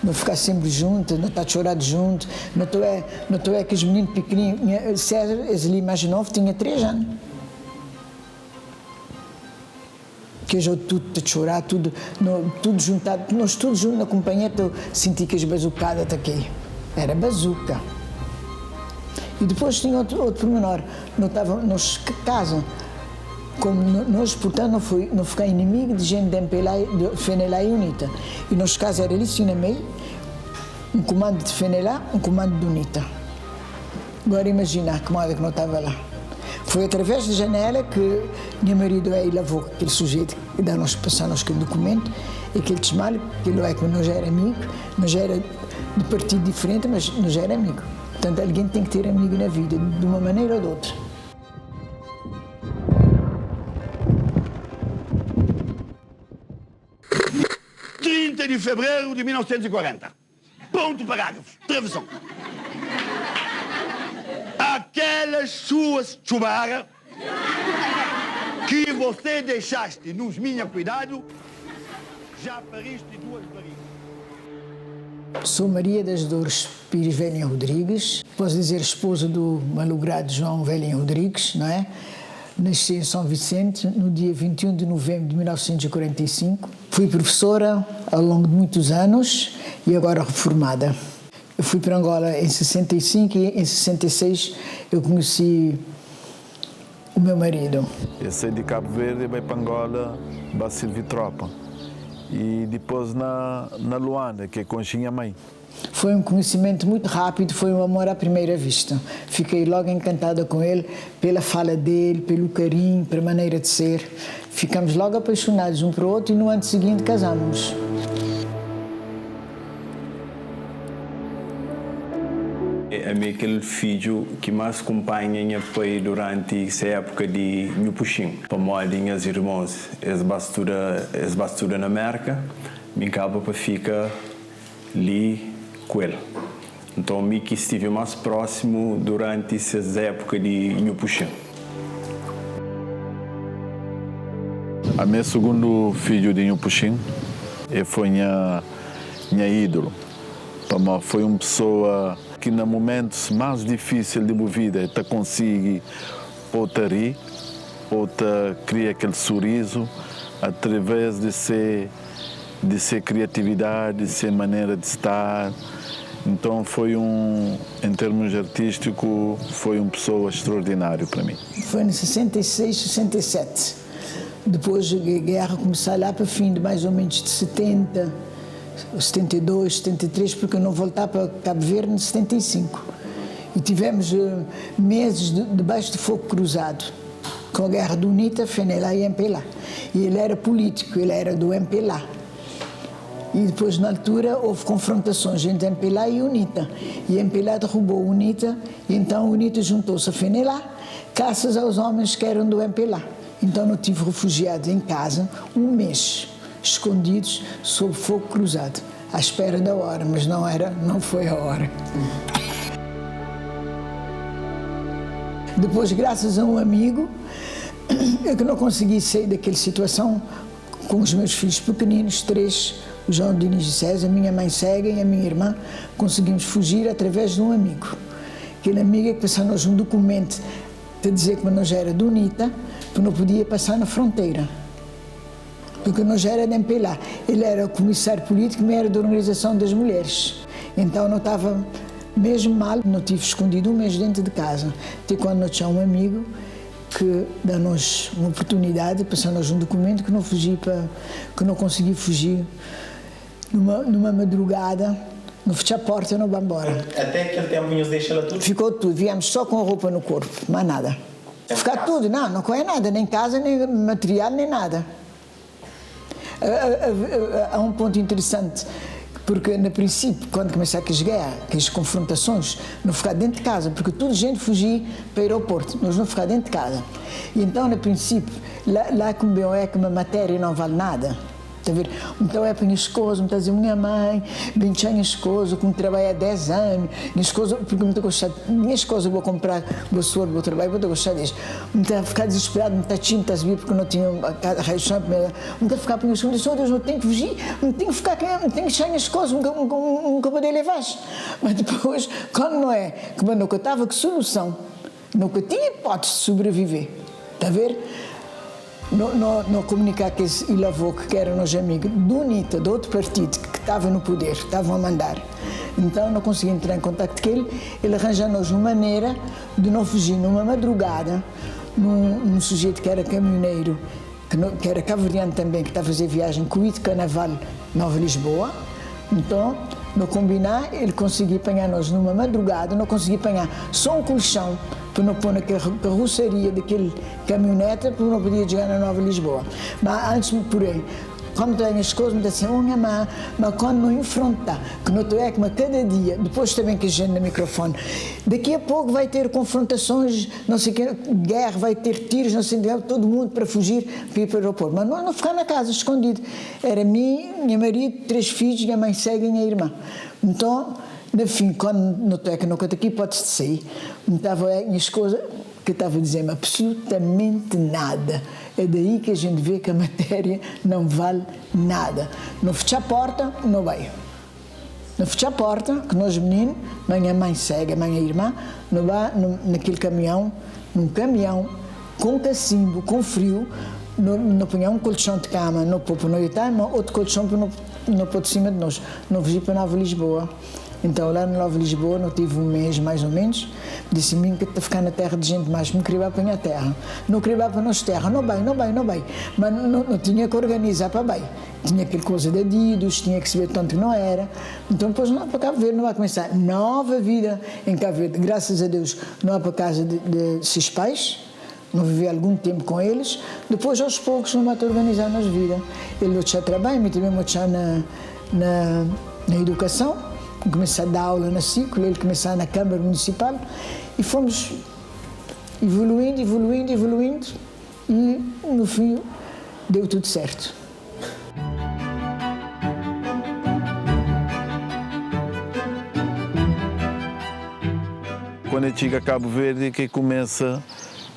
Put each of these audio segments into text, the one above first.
No fiká senpri juntu, no ta txorá juntu, no ta oé, no ta oé kes mininu pikininhu. Nha César, es li más novu, tinha 3 anu. Kes otu tudu ta txorá, tudu, no tudu juntadu, nos tudu juntu na kunpanher ta sinti kes bazukada ta kai. Éra bazuka. I dipôs tinha otu, otu pormenor, no tava, nos kaza. Como nos, portanto, no foi, no fica inimigo de gente de MPLA, de FNLA e UNITA. E nos caso era ali sim na meio, um comando de FNLA, um comando de UNITA. Agora imagina que modo que não estava lá. Foi através da janela que meu marido aí lavou aquele sujeito que dá nos passou-nos aquele documento, aquele desmalho, que ele é que nós era amigo, nós era de partido diferente, mas nós era amigo. Portanto, alguém tem que ter amigo na vida, de uma maneira ou de outra. 30 de fevereiro de 1940. Ponto parágrafo. Travessão. Aquelas suas chubara que você deixaste nos minha cuidado, já pariste duas barrigas. Sou Maria das Dores Pires Velhinho Rodrigues, posso dizer esposa do malogrado João Velhinho Rodrigues, não é? Nasci em São Vicente no dia 21 de novembro de 1945. Fui professora ao longo de muitos anos e agora reformada. Eu fui para Angola em 65 e em 66 eu conheci o meu marido. El sai di Kabu Verdi e bai pa Angola ba sirvi tropa e dipôs na na Luanda ki el konxe nha mai. Foi um conhecimento muito rápido, foi um amor à primeira vista. Fiquei logo encantada com ele, pela fala dele, pelo carinho, pela maneira de ser. Ficamos logo apaixonados um para o outro e no ano seguinte casamos. Ami é kel fidju ki más kunpanha nha pai duranti se épuka di nhu Puxin. Pamodi nhas irmons es ba studa es ba studa na Mérka, mi N kaba pa fika li ku el. Nton mi ki stivi más prósimu duranti ses épuka di nhu Puxin. Ami é sugundu fidju di nhu Puxin. E foi nha nha ídolu, pamodi foi un pesoa ki na mumentus más difísil di bu vida e ta konsigi pô-u ta ri, pô-u ta kria kel surizu através di se di se kriatividadi, di se manera di sta. Nton foi un, en termus artístiku, foi un pesoa extraordináriu pa mi. Foi na 66, 67. Depois guerra começar lá para fim de mais ou menos de 70, 72, 73, porque eu não voltar para Cabo Verde em 75. E tivemos meses debaixo de fogo cruzado, com a guerra do UNITA, FNLA e MPLA. E ele era político, ele era do MPLA. E depois, na altura, houve confrontações entre MPLA e UNITA. E MPLA derrubou o UNITA, e então o UNITA juntou-se a FNLA, caças aos homens que eram do MPLA. Então eu tive refugiados em casa um mês, escondidos sob fogo cruzado, à espera da hora, mas não era, não foi a hora. Depois, graças a um amigo, eu que não consegui sair daquela situação com os meus filhos pequeninos, três, o João Diniz e César, minha mãe cega e a minha irmã, conseguimos fugir através de um amigo. Aquele amigo é que passou-nos um documento a dizer que nós era do UNITA, que não podia passar na fronteira, porque nós era de MPLA. Ele era comissário político, mas era da Organização das Mulheres. Então não estava mesmo mal, não tive escondido um mês dentro de casa. Até quando não tinha um amigo que dá-nos uma oportunidade, passou-nos um documento que não fugi para, que não consegui fugir numa, numa madrugada, não fechar a porta, não vou embora. Até aquele tempo vinhas deixar lá tudo? Ficou tudo, viemos só com a roupa no corpo, mais nada. Ficar tudo, não, não corre nada, nem casa, nem material, nem nada. Há um ponto interessante, porque no princípio, quando começou aquelas guerras, aquelas confrontações, não ficar dentro de casa, porque toda gente fugia para o aeroporto, nós não ficar dentro de casa. E então, no princípio, lá, lá como bem é que uma matéria não vale nada. Ta ver? N ta oia pa nha esposa, N ta dize, Nha mãe, ben txa nha esposa ku N trabalha 10 anu, nha esposa, porque N ta gosta, nha esposa bo kunpra bo suor, bo trabalha, bo ta gosta des. N ta fika dizisperadu, N ta txi, N ta subia porque no tinha raison pa N ta fika pa nha esposa, N dise, Oh Deus, no ten ki fuji, N ten ki fika ku N ten ki txa nha esposa, N ka pode levas. Mas depois, quando no é, kuma no ka tava ku soluson, no ka tinha hipótese de sobreviver, ta ver? No, no, no komuniká kes ilavô ke éra nos amige d'UNITA, d'ote partide ke tava no puder, tavam a mandar. Então, no konsegui entrá em kontakte ke el, el arranjá-nos un manera de no fuji numa madrugada, num, num sujeite ke éra kamioneiro, ke no, ke éra kabuverdiane tanben, ke tava fazê viajen Kuíte, Kanaval, Nova Lisboa. Então, no konbiná, el konsegui panhá-nos numa madrugada, no konsegui panhá só un kulxãu pa no pô na karrusaria de kel Camioneta porque não podia chegar na Nova Lisboa. Mas antes, porém, como tenho as coisas, me disse assim, oh minha mãe, mas quando não enfrentar, que não estou é como cada dia, depois também que a gente no microfone, daqui a pouco vai ter confrontações, não sei o que, guerra, vai ter tiros, não sei o que, todo mundo para fugir, para ir para o aeroporto. Mas nós não ficar na casa, escondido. Era mim, minha marido, três filhos, minha mãe cega e minha irmã. Então, no fim, quando não estou é que não conto aqui, pode-se sair. Estava a minha esposa, que estava a dizer-me absolutamente nada. É daí que a gente vê que a matéria não vale nada. Não fechar a porta, não vai. Não fechar a porta, que nós meninos, minha mãe cega, minha irmã, não vai naquele caminhão, num caminhão, com cacimbo, com frio, não, não punha um colchão de cama, não pôr para não outro colchão para não, não pôr de cima de nós. Não fugi para Nova Lisboa. Então lá no Nova Lisboa, não tive um mês mais ou menos, disse-me que está ficar na terra de gente mais, me queria para a minha terra. Não queria para a nossa terra, não bem, não bem, não bem. Mas não, não tinha que organizar para bem. Tinha aquele coisa de adidos, tinha que saber tanto que não era. Então depois não para Cabo Verde, não vai começar nova vida em Cabo Verde. Graças a Deus, não há para casa de, de seus pais, não vivi algum tempo com eles. Depois, aos poucos, não vai organizar a nossa vida. Ele já trabalha, me também na, na, na educação, comecei a dar aula na ciclo, ele começou na Câmara Municipal e fomos evoluindo, evoluindo, evoluindo e no fim deu tudo certo. Quando ele chega a Cabo Verde que começa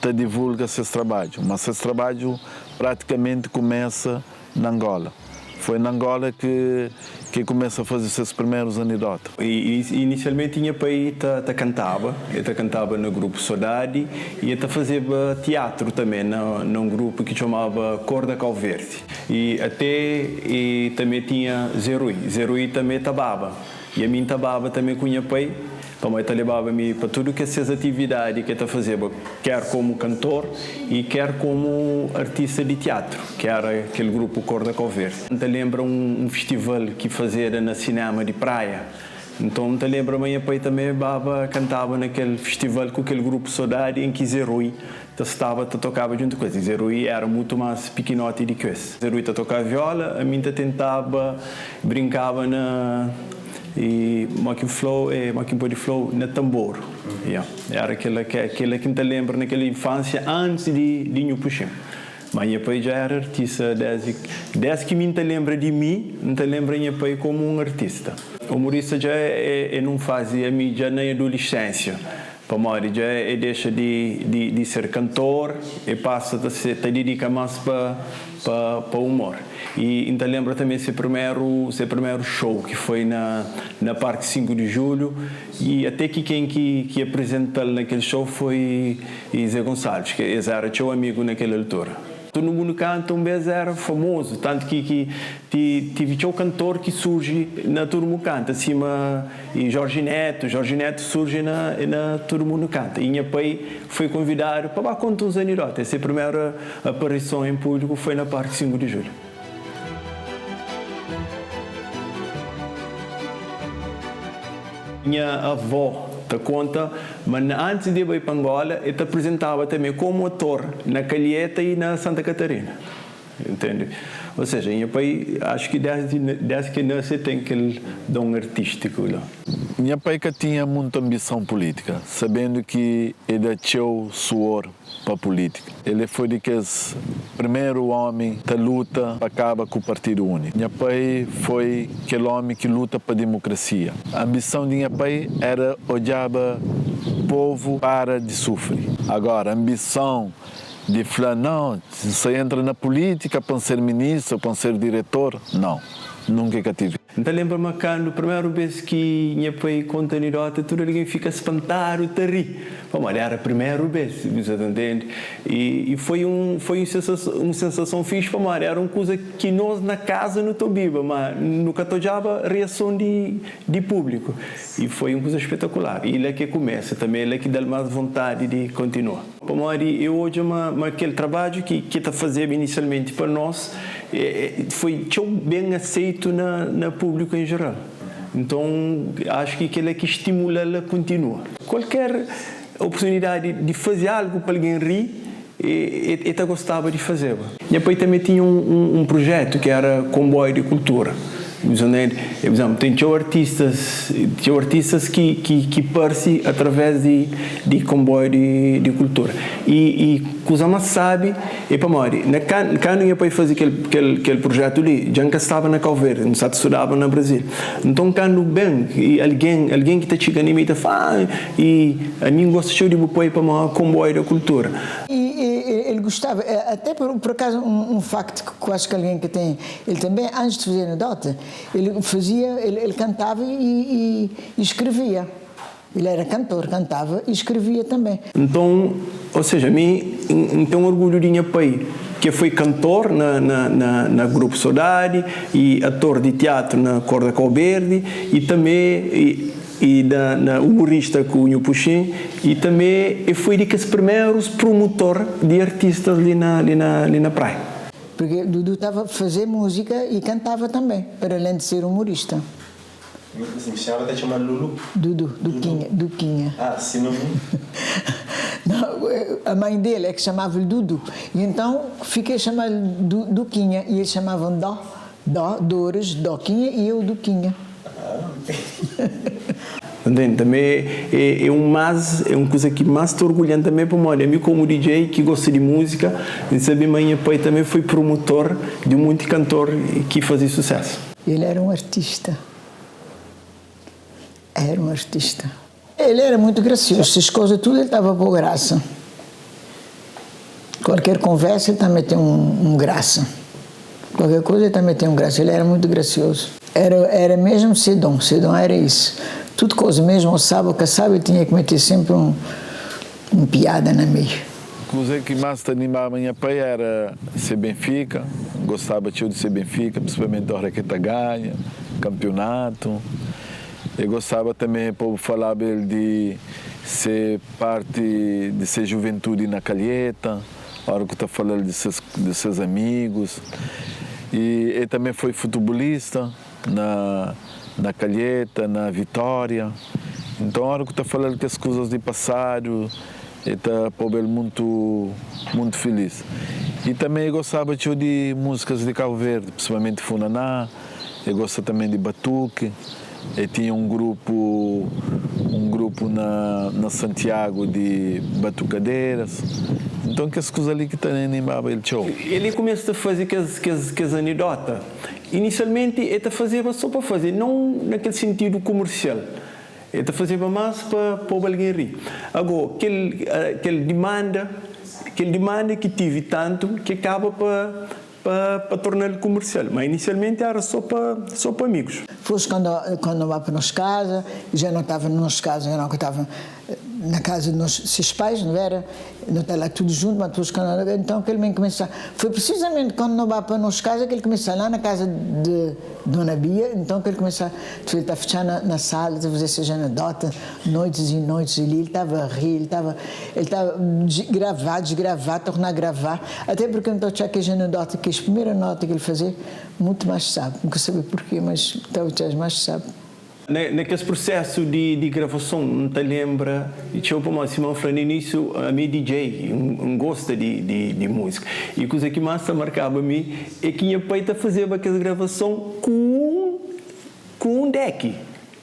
a divulgar seu trabalho, mas esse trabalho praticamente começa na Angola. Foi na Angola que que começa a fazer seus primeiros anedotas. E, e inicialmente tinha pai ta, ta cantava, ele ta cantava no grupo Sodade e ele fazia teatro também no, num grupo que chamava Cor da Cal Verde. E até e também tinha Zerui, Zerui também tababa. E a mim tababa também com minha pai, também levava-me para tudo que essas atividades que ele fazia, quer como cantor e quer como artista de teatro, que era aquele grupo Cor da Cal Verde. Te lembra um, um festival que fazia na cinema de praia. Então, te lembra minha pai também baba cantava naquele festival com aquele grupo Saudade em que Zerui estava te tocava junto com eles. Zerui era muito mais pequenote do que esse. Zerui te tocava viola, a mim te tentava brincava na e Mocking Flow é Mocking Body Flow na tambor. Yeah. Era aquela que aquela que me lembra naquela infância antes de de Nhu Puxim. Mas minha pai já era artista desde desde que me lembra de mim, me lembra minha pai como um artista. Humorista já é, é, é não faz a mim já na adolescência. Para já é, deixa de, de, de ser cantor e passa a se te dedica mais para para para humor. E então lembra também esse primeiro esse primeiro show que foi na na Parque 5 de Julho e até que quem que que apresentou naquele show foi Zé Gonçalves, que era seu amigo naquela altura. Todo mundo canta, um vez era famoso, tanto que, que tive o cantor que surge na Todo Mundo Canta, acima e Jorge Neto, Jorge Neto surge na, na Todo Mundo Canta. E minha pai foi convidado para contar uns anedotas. Essa primeira aparição em público foi na Parque 5 de Julho. Minha avó te conta, mas antes de ir para Angola, ele te apresentava também como ator na Calheta e na Santa Catarina. Entende? Ou seja, minha pai, acho que desde, desde que nasce tem aquele dom artístico lá. Nha pai ka tinha mutu anbison pulítika, sabendu ki e da txeu suor pa pulítika. El e foi di kes primeru ómi ta luta pa kaba ku Partidu Úniku. Nha pai foi kel ómi ki luta pa demokrasia. Anbison di nha pai éra odjaba povu para di sufri. Agora, anbison di fla, Nau, N sa entra na pulítika pa N ser ministru, pa N ser diretor, nau, nunka e ka tive. N ta lenbra ma kandu primeru bes ki nha pai konta anidota, tudu algen fika spantadu ta ri, pamodi era primeru bes, bu sa ta ntende? I foi un foi un sensason un sensason fixi pamodi era un kuza ki nos na kaza nu ta obiba, ma nu ka ta odjaba riason di di públiku. I foi un kuza spetakular. I la ki kumesa, tanbe la ki da-l más vontadi di kontinua. Pamodi e odja ma ma kel trabadju ki ki ta fazeba inisialmenti pa nos foi txeu ben aseitu na na públiku en jeral. Nton, axu ki kel-la ki stimula-l a kontinua. Kualker oportunidadi di faze algu pa algen ri, e e ta gostaba di fazeba. Nha pai tanbe tinha un un prujetu ki éra Konboiu di Kultura. Por exemplo, ten txeu artistas, txeu artistas ki ki ki parse através di di konboiu di di kultura. I i kuza más sabi é pamodi na kan kandu nha pai faze kel kel kel prujetu li, dja N ka staba na Kau Verdi, N sa ta studaba na Brazil. Nton kandu ben i algen algen ki ta txiga na mi ta fla, ah, i ami N gosta txeu di bu pai pamodi konboiu da kultura. I el gostaba, até por acaso un facto ki ku acho ki algen ka ten Ele também, antes de fazer anedota, ele fazia, ele, ele cantava e, e, e escrevia. Ele era cantor, cantava e escrevia também. Nton, ou seja, mi N ten orgulhu di nha pai ke foi kantor na na na na Grupu Sodadi i ator di tiatru na Kor da Kau Berdi i tanbe i i na na umurista ku Nhu Puxin i tanbe e foi di kes primerus prumutor di artistas li na li na li na Praia. Porque Dudu tava fazer música e cantava também, para além de ser humorista. Assim, senhora ta txoma Lulu? Dudu, Duquinha, Duquinha. Ah, se nome? Não, a mãe dele é que chamava-lhe Dudu. E então fiquei a chamar-lhe Du, Duquinha. E eles chamavam Dó, Dó, Dores, Doquinha e eu Duquinha. Ah, ok. Ntende? Tanbe é é un más, é un kuza ki más ta orgulha-m tanbe pamodi ami komu DJ ki gosta di múzika, N sabe ma nha pai tanbe foi promotor di un monti kantor ki faze susésu. El éra un artista. Éra un artista. El éra mutu grasiozu, ses koza tudu el tava pô grasa. Kualker konversa el ta mete un grasa. Kualker koza el ta mete un grasa. El éra mutu grasiozu. Éra éra mesmu se don, se don éra isu. Tudu koza, mesmu o sabe o ka sabe, el tinha ki mete senpri un un piada na meiu. Kuze ki más ta animaba nha pai éra se Benfika. N gostaba txeu di se Benfika, prinsipalmenti óra ki el ta ganha kanpionatu. El gostaba tanbê pa bu falaba el di se parti di se juventudi na Calheta, ora ku ta falal di ses di ses amigus. I el tanbê foi futubulista na na Calheta, na Vitória. Nton ora ku ta falal kes kuzas di pasadu, el ta poba el muntu muntu filis. I tanbê el gostaba txeu di múzikas di Kabu Verdi, prinsipalmenti funaná. E gosta tanben di batuki. E tinha un grupu un grupu na na Santiagu di batukaderas. Nton kes kuza li ki ta animaba el txeu. El kumesa ta faze kes kes kes anidota. Inisialmenti e ta fazeba so pa faze, non na kel sintidu kumersial. E ta fazeba mas pa poba algen ri. Ago, kel kel dimanda kel dimanda ki tivi tantu ki kaba pa Pa pa torna-l kumersial, ma inisialmenti éra sô pa sô pa amigus. Fosse quando quando vai para nos casa, já não estava nos casa, já não estava na casa de nos seus pais, não era? Não está lá tudo junto, mas depois quando então que ele me começa, foi precisamente quando não vai para nos casa que ele começa lá na casa de Dona Bia, então que ele começa, ele está fechado na, na sala, a fazer seja anedota, noites e noites ali, ele estava a rir, ele estava ele estava gravar, desgravar, tornar a gravar, até porque eu não estou a que a anedota, que a primeira nota que ele fazia, muito mais sabe, nunca sabia porquê, mas estava a mais sabe. Na na kes prusésu di di gravason, N ta lenbra txeu pamodi sima N fla na inísiu, ami é DJ, N gosta di di di múzika. I kuza ki más ta markaba mi é ki nha pai ta fazeba kes gravason ku un ku un deki.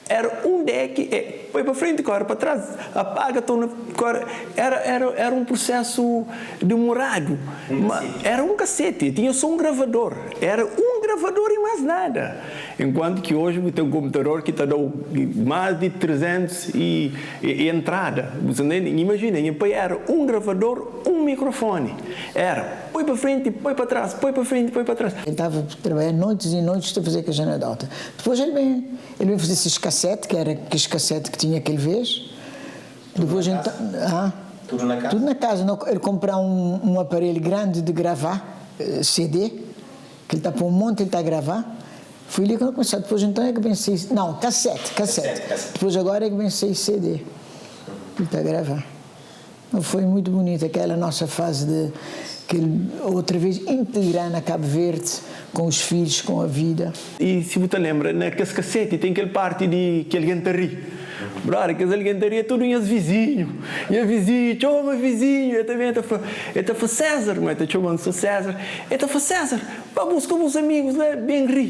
Era un deck e poi pa frenti kore pa tras apaga torna kore era era era un prusesu demoradu ma era un kaseti tinha so un gravador era un gravador i mas nada enkuantu ki oji bu ten komputador ki ta dau mas di 300 i i entrada bu ta ntende imajina nha pai era un gravador un mikrofoni era poi pa frenti poi pa tras poi pa frenti poi pa tras. El tava trabalha noites i noites ta fazê kes anedota depois el ben El ben faze ses kasete, ki era kes kasete ki tinha kel vez. Depois Tudu na então, kaza? Tudu na kaza? Tudu na kaza. No, el konprá un, un aparelhu grandi di gravá CD, ki el ta pô un monti el ta gravá. Foi li ki no kumesá. Depois então é ki ben sai, não, kasete, kasete. Kasete, kasete. Depois agora é ki ben sai CD, ki el ta gravá. Foi muito bonita aquela nossa fase de que ele outra vez integrar na Cabo Verde com os filhos, com a vida. I si bu ta lenbra, na kes kaseti ten kel parti di ki algen ta ri. Brother, kes algen ta ri é tudu nhas vizinhu. Nha vizinhu txoma vizinhu, el ta ben el ta fla, el ta fla César, ma el ta txoma-m so César, el ta fla César, ba buska bus amigus la, ben ri.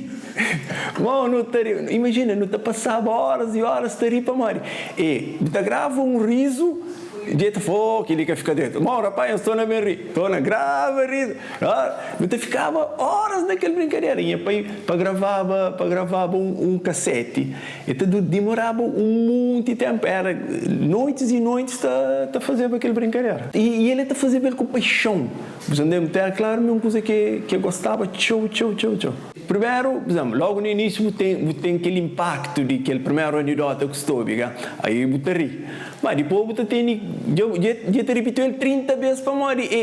Mau nu ta ri, imajina nu ta pasaba óras i óras ta ri pamodi e bu ta grava un rizu dja e ta fla oh kel-li ka fika dretu, mau rapaz nhos torna ben ri, torna grava rizu, nu ta fikaba óras na kel brinkadera. Nha pai pa gravaba pa gravaba un kaseti e ta dimoraba un monti ténpu, era noitis i noitis ta ta fazeba kel brinkadera i el ta fazeba el ku paixon. Bu ta ntende? Nta klaru ma é un kuza ki e gostaba txeu txeu txeu txeu. Primeru, pur izénplu, lógu na inísiu bu ten bu ten kel inpaktu di kel primeru anidóta ku sta obi, ka? Aí bu ta ri. Má dipôs bu ta tene dja dja dja ta ripitiu el 30 bês pamodi e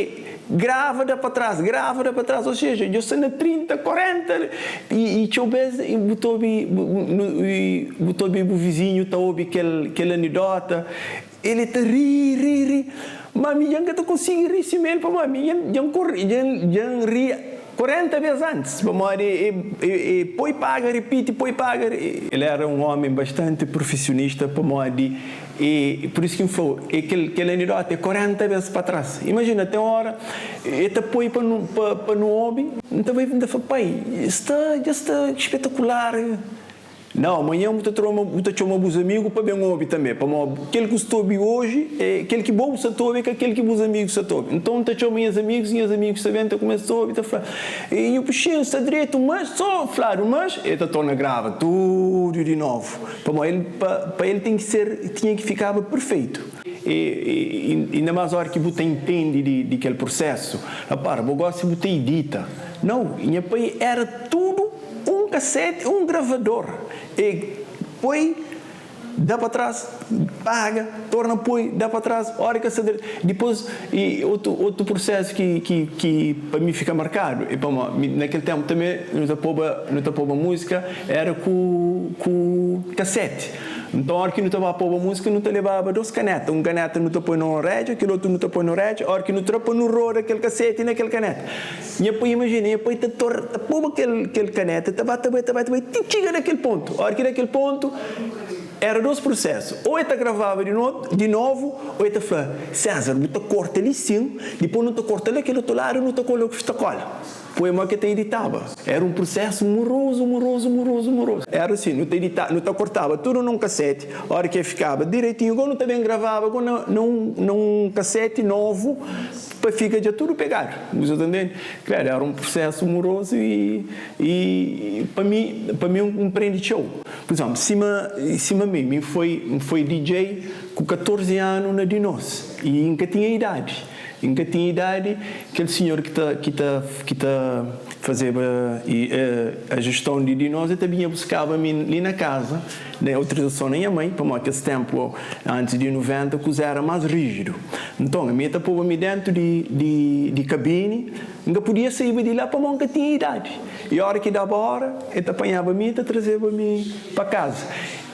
grava da pa tras, grava da pa tras, ô seja, dja sta na 30, 40 i i txeu bês bu ta obi bu bu bu ta obi bu vizinhu ta obi kel kel anidóta, El ta ri, ri, ri, ma mi dja N ka ta konsigi ri sima el, pamodi mi dja N kori, dja N ri 40 bês antis, pamodi e poi paga, ripiti, poi paga. El éra un ómi bastanti prufisionista, pamodi e, pur isu ki N fla-u, e kel, kel anidóta é 40 bês pa tras. Imajina, ten óra e ta poi pa nu, pa nu obi, N ta bai, N ta fla, Pai, sta, dja sta spetakular. Nau, manhan bu ta troma, bu ta txoma bus amigu pa ben obi tanbe, pamodi kel ku sta obi oji é kel ki bo bu sta ta obi, é ka kel ki bus amigus sta ta obi. Nton, N ta txoma nhas amigus, i nhas amigus ta ben, ta kumesa ta obi, ta fla, E nhu Puxinhu sta dretu, mas, so fladu mas, el ta torna grava tudu di novu, pamodi el, pa, pa el ten ki ser, tinha ki fikaba perfeitu. E, e, inda más óra ki bu ta intende di, di kel prusésu. Rapara, bo gósi bu ta idita. Nau, nha pai éra tudu. Un kaseti, un gravador e poi da pa tras, paga, torna poi, da pa tras, ora ka sta dretu. Dipôs e otu otu prusésu ki ki ki pa mi fika markadu e pamodi mi na kel ténpu tanbe nu ta poba nu ta poba múzika éra ku ku kaseti. Nton óra ki nu ta ba poba múzika nu ta lebaba dos kaneta, un kaneta nu ta poi na orédja, kel otu nu ta poi na orédja, óra ki nu tra pa nu roda kel kaseti na kel kaneta. Nha pai, imajina, nha pai ta tor, ta poba kel, kel kaneta, ta ba, ta bai, ta bai, ta bai, ti txiga na kel pontu. Óra ki na kel pontu, éra dos prusésu, ô el ta gravaba di no, di novu, ô el ta fla, César, bu ta korta li sin, dipôs nu ta korta la kel otu ladu, nu ta kola ku fita kola. Poi mó ki el ta editaba. Éra un prusésu morozu, morozu, morozu, morozu. Éra sin, nu ta edita, nu ta kortaba tudu na un kaseti, óra ki el fikaba direitinhu, gó nu ta ben gravaba gó na, na un, na un kaseti novu, Pa fika dja tudu pegadu, bu sa ta ntende? Kredu, éra un prusésu morozu i i pa mi, pa mi N prende txeu. Pur izénplu, sima sima mi, mi foi N foi DJ ku 14 anu na Dinos i N ka tinha idadi, N ka tinha idadi, kel sinhor ki ta ki ta ki ta fazeba i a jeston di Dinos el ta binha buskaba mi li na kaza, Na autorizason na nha mãe, pamodi kes ténpu antis di 90 kuza éra más ríjidu. Nton, ami ta poba mi déntu di di di kabini, N ka podia saíba di la pamodi N ka tinha idadi. I óra ki daba óra, el ta panhaba mi i ta trazeba mi pa kaza.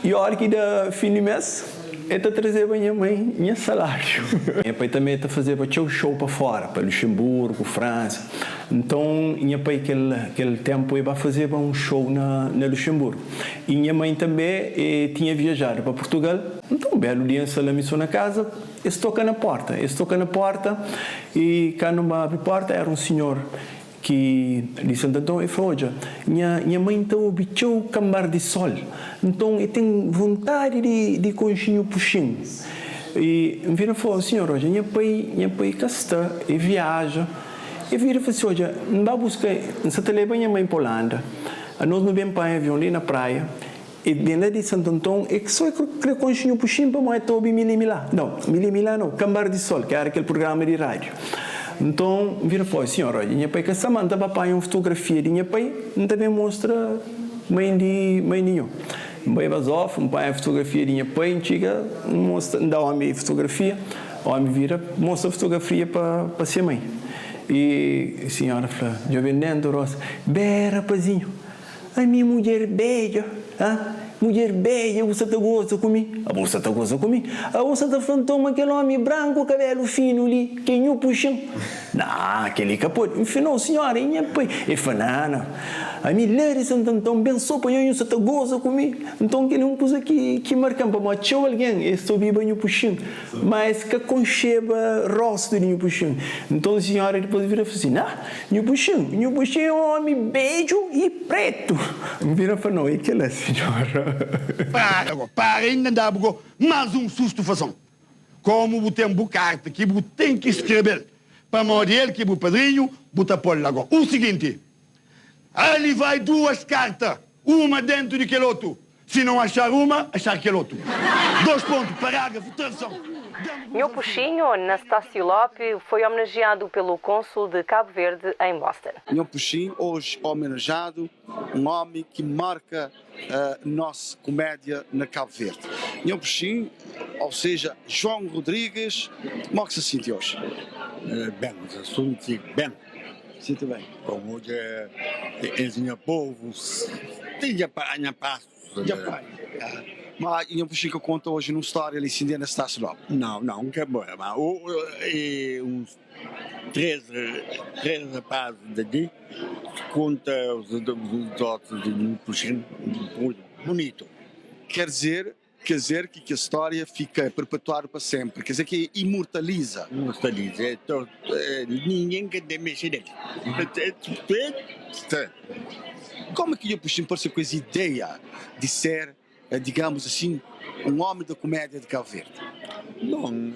I óra ki da fin di mês, el ta trazeba nha mãe nha saláriu. Nha pai tanbê ta fazeba txeu xou pa fóra, pa Luxemburgu, Fransa. Nton, nha pai kel kel ténpu el ba fazeba un xou na na Luxemburgu. I nha mãe tanbê e tinha viajadu pa Purtugal. Nton, un belu dia N sta la mi so na kaza, es toka na porta. Es toka na porta i kandu N ba abri porta éra un sinhor. ki di Santo Anton, e fla, Odja, nha nha mãe ta obi txeu Kambar di Sol, nton e ten vontadi di di konxe nhu Puxin. E N vira fla, Sinhor, odja, nha pai nha pai ka sta, e viaja. E vira fla si, Odja, N ba buska, N sa ta leba nha mãe pa Holanda, anos nu ben panha avion li na praia, E ben la di Santo Anton e so e kre konxe nhu Puxin pamodi e ta obi Mili Milá nau, Mili Milá nau, Kambar di Sol, ki era kel prugrama di rádiu. Nton, N vira fla, Sinhor, odja, nha pai ka sta, ma N ta ba panha un fotografia di nha pai, N ta ben mostra mãe di mãe di nho. N bai Bazof, N panha fotografia di nha pai, N txiga, N mostra, N da omi fotografia, omi vira mostra fotografia pa pa se mãe. E sinhora fla, Djobe dentu rostu, Bé, rapazinhu! Ami mudjer bedja, ah Mudjer bedja bu sa ta goza ku mi Ah bu sa ta goza ku mi Ah bu sa ta fla nton ma kel omi branku kabelu finu li ke nhu puxin Nah kel-li ka pode N fla, no sinhora e nha pai El fla, nah nah Ami la di Santanton ben so pa nho Nhu sa ta goza ku mi Nton kel-li un kuza ki ki marka-m pamodi txeu algen es ta obiba nhu puxin Ma es ka konxeba rostu di nhu puxin Nton sinhora dipôs vira fla si, nah Nhu Puxin, Nhu Puxin é un omi bedju i pretu. N vira fla, No, é kela, sinhora. Para go, para inda N da-bu go más un sustu fason. Komu bu ten bu karta ki bu ten ki skrebe-l, pamodi el ki é bu padrinhu, bu ta pô-l la go. U siginti, Ali vai duas karta, uma dentu di kel otu. Si não achar uma, achar kel otu. Dos pontu, parágrafu, travesão. Nho Puxinho, Anastácio Lope, foi homenageado pelo cônsul de Cabo Verde em Boston. Nho Puxinho, hoje homenageado, um homem que marca nos comédia na Cabo Verde. Nho Puxinho, ou seja, João Rodrigues, como é que se sente hoje? Bem, se sente bem. Sinti ben. Como dja es nha povu ti dja panha pasu. Dja panha. Ma nha puxin ka konta oji nun storia li sin di Anastácio Lopes? Nau, nau, N ka bo. Ma e uns 3, 3 rapazis di li konta os otus di nha puxin bunitu. Ker dizer Quer dizer ki kes stória fika perpetuadu pa senpri, quer dizer ki imortaliza. Imortaliza, é to, ningen ka ten mexe del. Como ki Nho Puxin parse ku es ideia di ser, digamos assim, un omi da kumédia di Cabo Verde? Bon,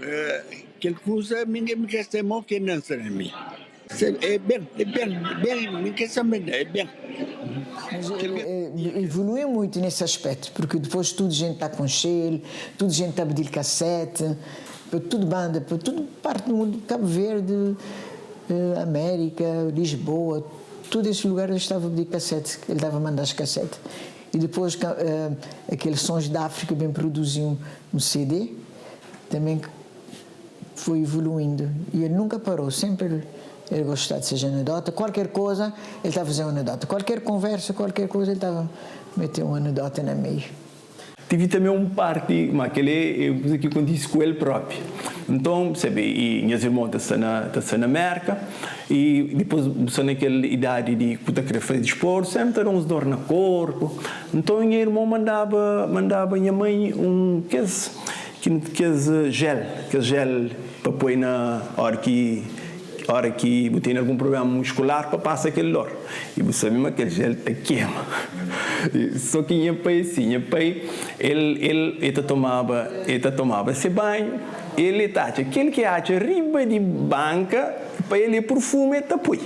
kel kuza mi N ka sta mo ke nansa na mi. É ben, é ben, ben, mi ka sta ben, é ben. Mas evoluiu muito nesse aspecto, porque depois tudo gente tá konxe-l, tudo gente ta pdi-l kasete, pa tudo banda, pa tudo parte do mundo, Cabo Verde, América, Lisboa, tudo esses lugares eles tava pdi kasete, ele tava manda-s kasete. E depois aqueles Sons da África ben produzi um CD, também Foi evoluindo e ele nunca parou, sempre ele ele gostava de seja anedota, qualquer coisa ele estava fazer uma anedota, qualquer conversa, qualquer coisa ele estava meter uma anedota na meio. Tive tanbe un parti, ma kel-li é un kuza ki kontise ku el própi. Nton, sabe, i nhas irmon ta sta na, ta sta na Mérka, i dipôs bu sta na kel idadi di ku ta krê faze disportu, sénpri ta da uns dór na korpu. Nton, nha irmon mandaba, mandaba nha mai un kes. Ki kes gel, kes gel pa poi na ora ki ora ki bu tene algun prublema muskular pa pasa kel dor. I bu sabe ma kel gel ta kema. So ki nha pai é si, nha pai el el el ta tomaba el ta tomaba se banhu, el e ta atxa kel ki atxa riba di banka pa el é purfumu el ta poi.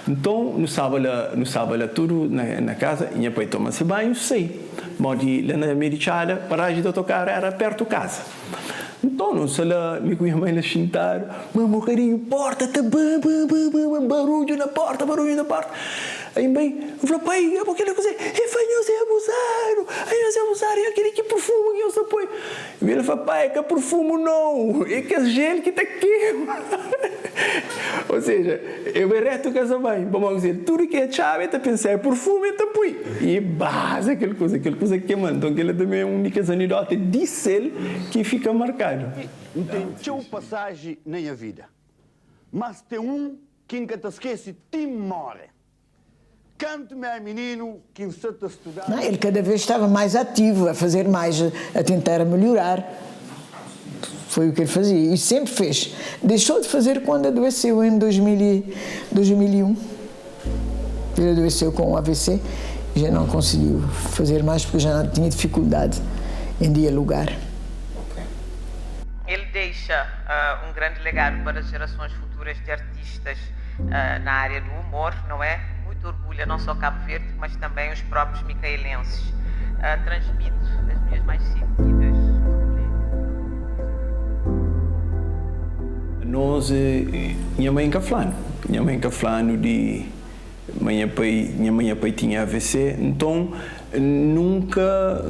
Nton nu staba la nu staba la tudu na na kaza, nha pai toma se banhu sai. Modi la na mei di txada, paraji di otokaru era pertu kaza. Nton, nu sta la, mi ku nha mai la xintadu, ma un bokadinhu porta ta ba ba ba ba ba, barudju na porta, barudju na porta. Ai N bai, N fla, Pai, abo kila kuzê? El fla, Nhos é abuzadu, ai nhos é abuzadu, i akili ki purfumu ki nhos ta poi? I el fla, Pai, é ka purfumu nau, é kes jel ki ta kema. Ou seja, el bai retu kaza bai, pamodi kuzê? Tudu ki el atxaba el ta pensa é purfumu, el ta pui. I baza kel kuza, kel kuza kema. Nton kel-la tanbê é un di kes anedóta di sel ki fika markadu. N ten txeu pasaji na nha vida, mas ten un ki N ka ta skese ti N móre. Kantu mi éra mininu ki N sta ta studaba. Não, ele cada vez estava mais ativo, a fazer mais, a tentar melhorar. Foi o que ele fazia e sempre fez. Deixou de fazer quando adoeceu em 2001. Ele adoeceu com um AVC e já não conseguiu fazer mais porque já tinha dificuldade em dialogar. Ele deixa uh, um grande legado para as gerações futuras de artistas uh, na área do humor, não é? Muito orgulho, não só Cabo Verde, mas também os próprios micaelenses. Uh, transmito as minhas mais sentidas. Nos, nha mãe ka fla-nu. Nha mãe ka fla-nu di ma nha pai, nha mãe nha pai tinha AVC. Nton, nunka,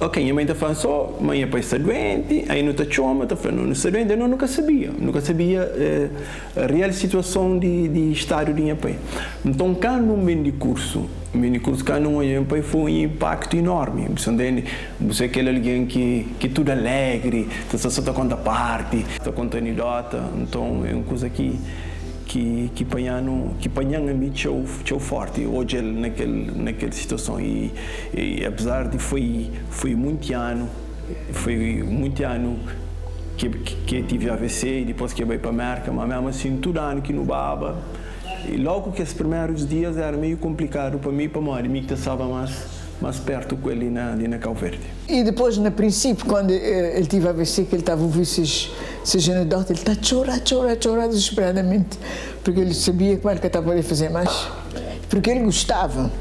ok, nha mãe ta fla-nu so ma nha pai sta duenti, aí nu ta txoma, ta fla-nu nu sta duenti, no nu ka sabia, nu ka sabia real situason di di stadu di nha pai. Nton, kandu N ben di kursu, N ben di kursu, kandu N odja nha pai foi un inpaktu inormi, bu sta ntende? Bu ser kel algen ki ki tudu alegri, ta sta so ta konta parti, ta konta anidota, nton é un kuza ki ki ki panha-nu, ki panha-m ami txeu txeu forti odja-l na kel na kel situason i i apezar di foi foi munti anu foi munti anu ke ke tive AVC i dipôs ke bai pa Merka, ma mésmu asin tudu anu ki nu baba i logu kes primerus dias era meiu konplikadu pa mi pamodi mi ki ta staba más. Más pertu ku el li na li na Kau Verdi. E depois na princípio quando ele tive AVC que ele tava ouvir ses ses anedota ele ta tchora tchora tchora desesperadamente porque ele sabia como ele ka ta poder fazer mais porque ele gostava.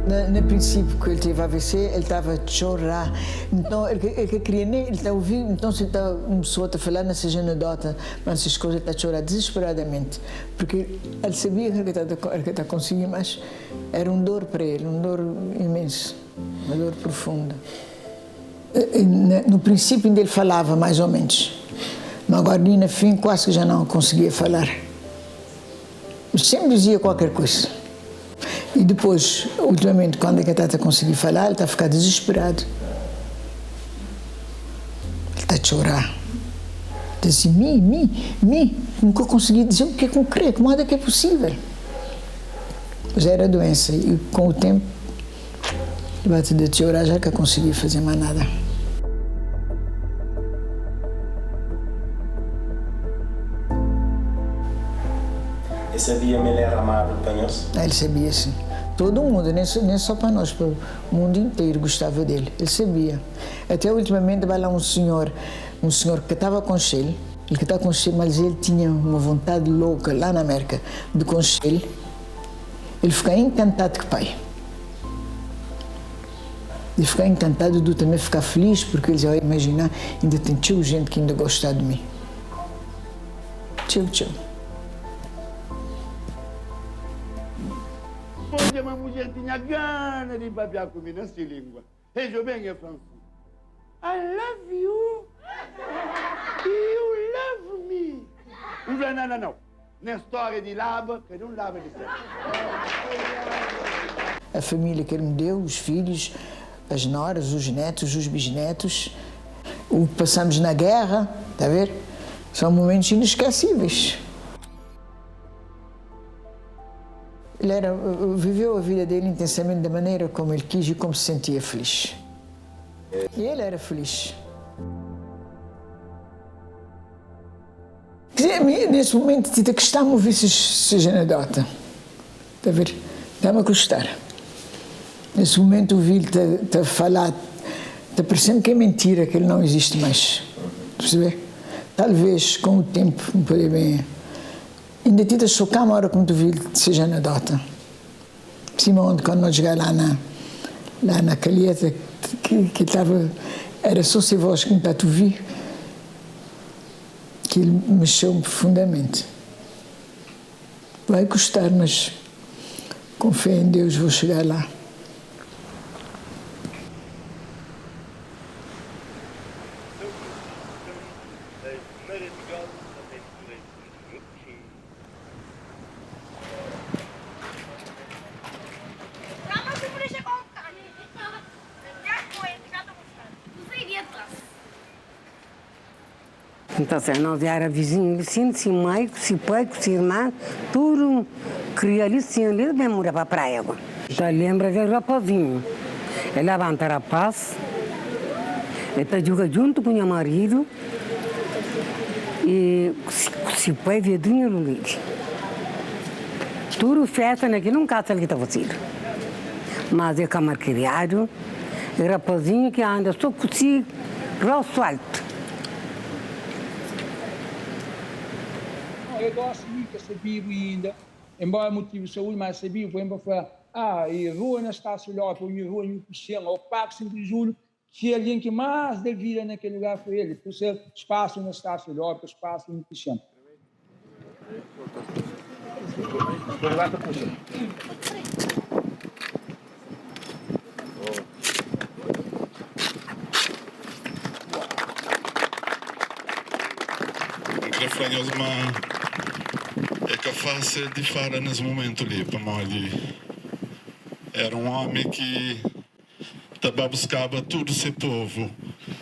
Na na princípio que ele teve AVC ele tava tchora então ele ele ka queria nem ele ta ouvi então se ta um pessoa ta falar na ses anedota mas ses coisa ele ta tchora desesperadamente. Porque el sabia que el ka ta konsigi mas era un dor pa el, un dor imensu, uma dor profunda. No prinsípiu inda el falava mais ou menos, mas agora li na fin quase que já não conseguia falar. Mas sempre dizia qualquer coisa. E depois, ultimamente, quando el ka ta ta konsigi falar, el ta ficar desesperado. El ta txorá. Ta dise, Mi, mi, mi, N ka konsigi dize u ke ku N kre, kumodi ke pusível? Mas era duensa i ku u tenpu el ba ta deteriorá, já el ka konsigi faze más nada. El sabia ma el éra amadu pa nhos? El sabia, sin. Tudu mundu, nen sô pa nos, pa mundu interu gostava del. El sabia. Até ultimamente ba lá um senhor, um senhor que tava konxe-l, el ka ta konxe-l, mas el tinha uma vontade louca lá na Amérika de konxe-l, el fika encantado ku pai. El fika encantado, du também fika feliz porque el dizia, imagina, inda tem txeu gente ki inda gosta de mi. Txeu, txeu. Odja ma mudjer tinha gana di papia ku mi na si lingua. Hey joben e flan si, I love you, you love me. N fla, na na nau, nes storia di laba, kada un laba di sel. A família que ele me deu, os filhos, as noras, os netos, os bisnetos, o que passamos na guerra, tá a ver? São momentos inesquecíveis. Ele era, viveu a vida dele intensamente da maneira como ele quis e como se sentia feliz. E ele era feliz. Nesse momento, tita que está a ouvir essa anedota. Está a ver? Está-me a custar. Nesse momento, ouvi-lhe te falar, está parecendo que é mentira, que ele não existe mais. Perceber? Talvez com o tempo me poder bem. Inda ti ta xoka-m ora ku N ta ouvil seja anedota. Sima onti kandu no txiga la na la na Calheta ki ki tava era so se voz ki N ta uvi ki mexeu-m profundamenti. Vai custar mas com fé em Deus vou chegar lá. Nton, se nos éra vizinhu li sin, si mai ku si pai ku si irma, tudu kria li sin, li ben muda pa praia go. Ta lenbra di rapazinhu, e labanta rapaz, e ta djuga djuntu ku nha maridu i ku si pai Vedrinhu Lulidi. Tudu festa na ki nun kasa li ki ta fasidu. Mas é ka malkiriadu, é rapazinhu ki anda so ku si rostu altu. Não, eu gosto muito, essa bibu inda, embora motivo de saúde, mas essa bibu, por exemplo, fala, ah, e Rua Anastácio Lopes, ou Rua Nhu Puxen, ou Parque 5 de Julho, que alguém que mais deu vida naquele lugar foi ele, por ser Espaço Anastácio Lopes, Espaço Nhu Puxen. N kre fla nhos ma é ka fásil di fala nes mumentu li, pamodi era un ómi ki ta ba buskaba tudu se povu.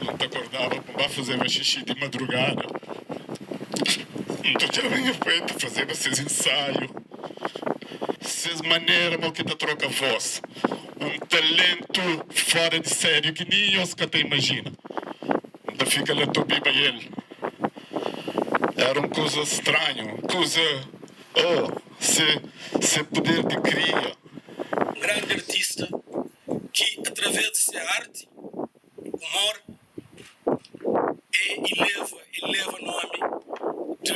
N ta kordaba pa N ba fazeba xixi di madrugada. N ta odjaba nha pai ta fazeba ses insaiu, ses manera mo ki ta troka vós. Un talentu fora di sériu ki nin nhos ka ta imajina. N ta fika la ta obiba el. Éra un kuza stranhu, un kuza, oh, se, se puder di kria. Um grande artista ki através di se arte, humor e eleva eleva nomi de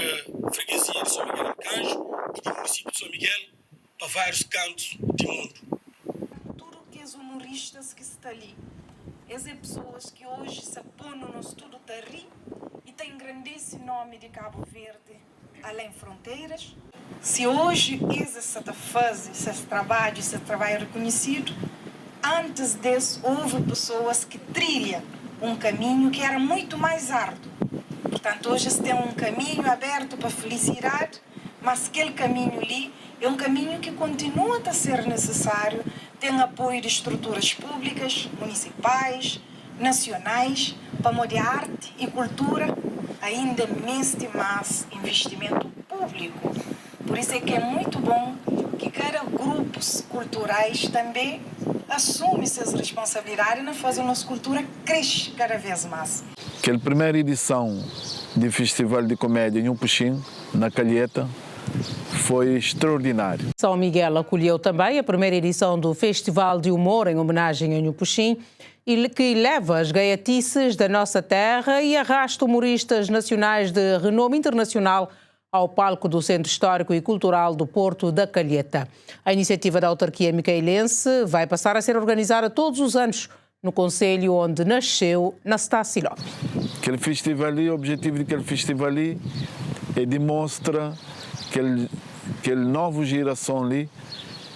freguesia de São Miguel Arcanjo e di município de São Miguel pa vários cantos di mundo. Tudu kes humoristas ki sta li, es é pessoas ki hoje sa ponu nos tudu ta ri e ta engrandece nomi di Cabo Verde além fronteiras. Si hoje es sa ta faze ses trabadju e ses trabadju reconhecido, antes des houve pessoas ki trilha um caminho ki era muito mais árduo. Portanto hoje es tem um caminho aberto pa felicidade, mas kel caminho li é um caminho ki continua ta ser necessário tem apoio di estruturas públicas, municipais, nacionais, pamodi arte e cultura ainda meste más investimento público. Por isso é que é muito bom que cada grupos culturais também assume ses responsabilidade na faze nos cultura cresce cada vez más. Kel primeru idisãu di Festival di Komédia Nhu Puxin, na Calheta, foi straordináriu. São Miguel acolheu também a primeira edição do Festival de Humor em homenagem a Nhu Puxin, e que eleva as gaiatices da nossa terra e arrasta humoristas nacionais de renome internacional ao palco do Centro Histórico e Cultural do Porto da Calheta. A iniciativa da autarquia micaelense vai passar a ser organizada todos os anos no concelho onde nasceu Nastassi Lopes. Kel festival li, objetivu di kel festival li é di mostra kel kel novu jerason li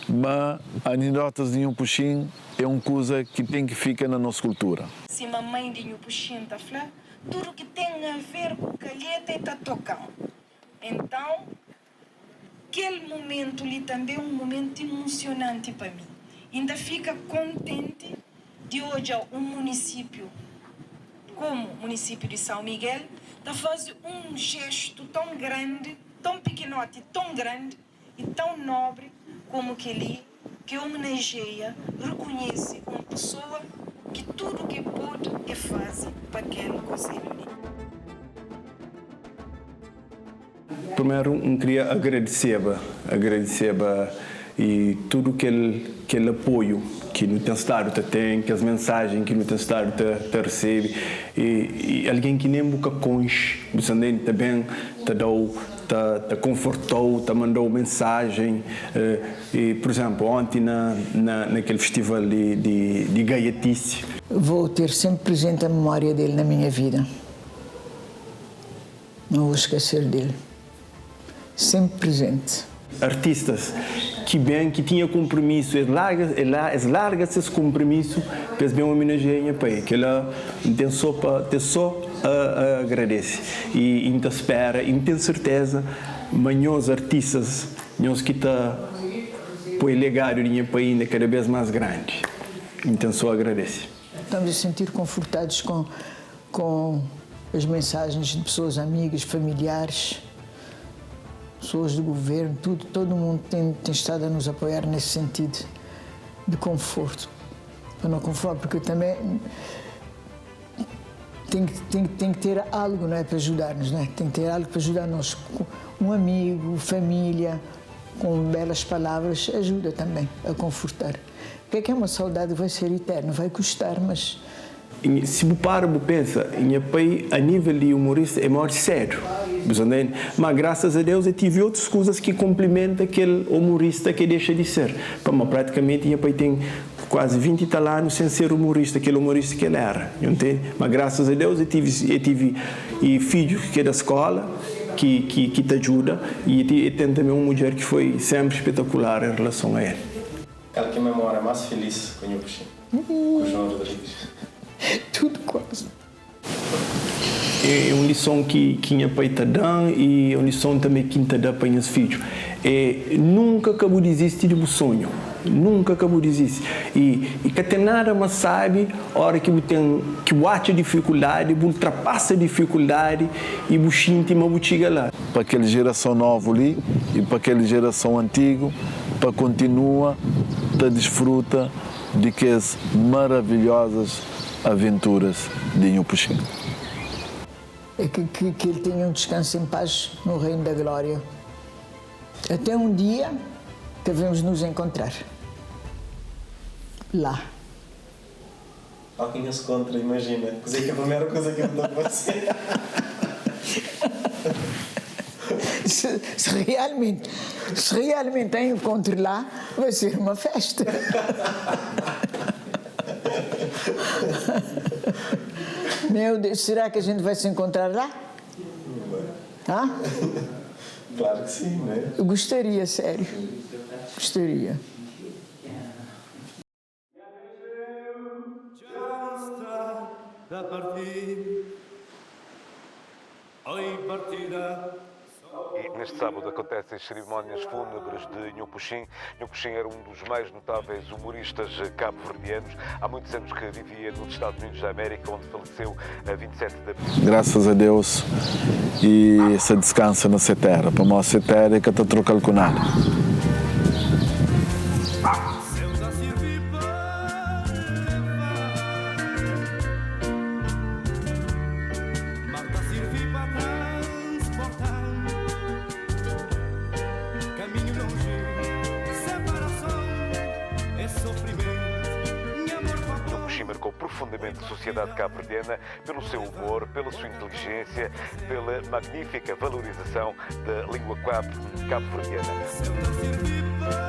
ma anidotas di Nhu Puxin é un kuza ki ten ki fika na nos kultura. Sima mãe di Nhu Puxin ta fla, tudu ki ten a ver ku Calheta e ta toka-m. Entãu, kel mumentu li tanbê é un mumentu imusionanti pa mi. I N ta fika kontenti di odja un munisípiu komu munisípiu di São Miguel ta faze un jestu tãu grandi, tãu pikinoti i tãu grandi i tãu nobri komu kel-li, ki omenajeia, rekonhese un pesoa ki tudu ki pode e faze pa kel konselhu li. Primeru N kria agradiseba, agradiseba i tudu kel kel apoiu ki nu ten stadu ta ten, kes mensajen ki nu ten stadu ta ta resebe i i algen ki nen bu ka konxe, bu sta ntende, ta ben ta da-u ta ta konforta-u, ta manda-u mensajen i pur izénplu onti na na na kel festival di di di gaiatisi. Vou ter sempre presente a memória dele na minha vida. Não vou esquecer dele. Sempre presente. Artistas ki ben ki tinha kunprimisu es larga es larga ses kunprimisu pa es ben ominajia nha pai kela N ten so pa ten so a agradese i N ta spera i N ten serteza ma nhos artistas nhos ki ta poi legadu di nha pai inda kada bes mas grandi N ten so a agradese. Estamos a sentir confortados com com as mensagens de pessoas amigas, familiares, pessoas do governo, tudo, todo mundo tem, tem estado a nos apoiar nesse sentido de conforto. Para não conforto, porque também tem que, tem, tem que ter algo não é, para ajudar-nos, não é? Tem que ter algo para ajudar-nos, um amigo, família. Com belas palavras ajuda também a confortar. O que é que é uma saudade vai ser eterna, vai custar, mas. Si bu para bu pensa, nha pai a nível di humorista é maior sério, bu sa ntende? Ma graças a Deus é tive otus kuzas ki komplimenta kel humorista ke dexa di ser, pamodi praticamente nha pai ten kuazi 20 i tal anu sen ser humorista, kel humorista ki el era, nhu ntende? Ma graças a Deus é tive é tive e fidju ki é da skola ki ki ki ta djuda i é ten tanbe un mudjer ki foi sempri espetakular em relason a el. Kal ki é memória más filís ku nhu Puxin? Ku João Rodrigues? Tudu kuazi. É un lison ki ki nha pai ta da-m i é un lison tanbê ki N ta da pa nhas fidju. É nunka ka bu dizisti di bu sonhu. Nunka ka bu dizisti. I i ka ten nada más sábi óra ki bu ten ki bu atxa difikuldadi, bu ultrapasa difikuldadi i bu xinti ma bu txiga la. Pa kel jerason novu li i pa kel jerason antigu pa kontinua ta disfruta di kes maravilhosas aventuras di Nhu Puxin. É que que que ele tenha um descanso em paz no reino da glória. Até um dia que havemos nos encontrar lá. Ó ki nhos kontra, imajina kuzê ki é primeru kuza ki bu ta fase. Se se realmente se realmente há encontro lá, vai ser uma festa. Meu Deus, será que a gente vai se encontrar lá? Hã? Claro que sim, né? Eu gostaria, sério. Gostaria. E neste sábado acontecem as cerimónias fúnebres de Nhu Puxim. Nhu Puxim era um dos mais notáveis humoristas cabo-verdianos. Há muitos anos que vivia nos Estados Unidos da América, onde faleceu a 27 de abril. Graças a Deus e sa descansa na se terra, pamodi se terra e ka ta trocal ku nada. Marcou profundamente a sociedade cabo-verdiana pelo seu humor, pela sua inteligência, pela magnífica valorização da língua cabo-verdiana.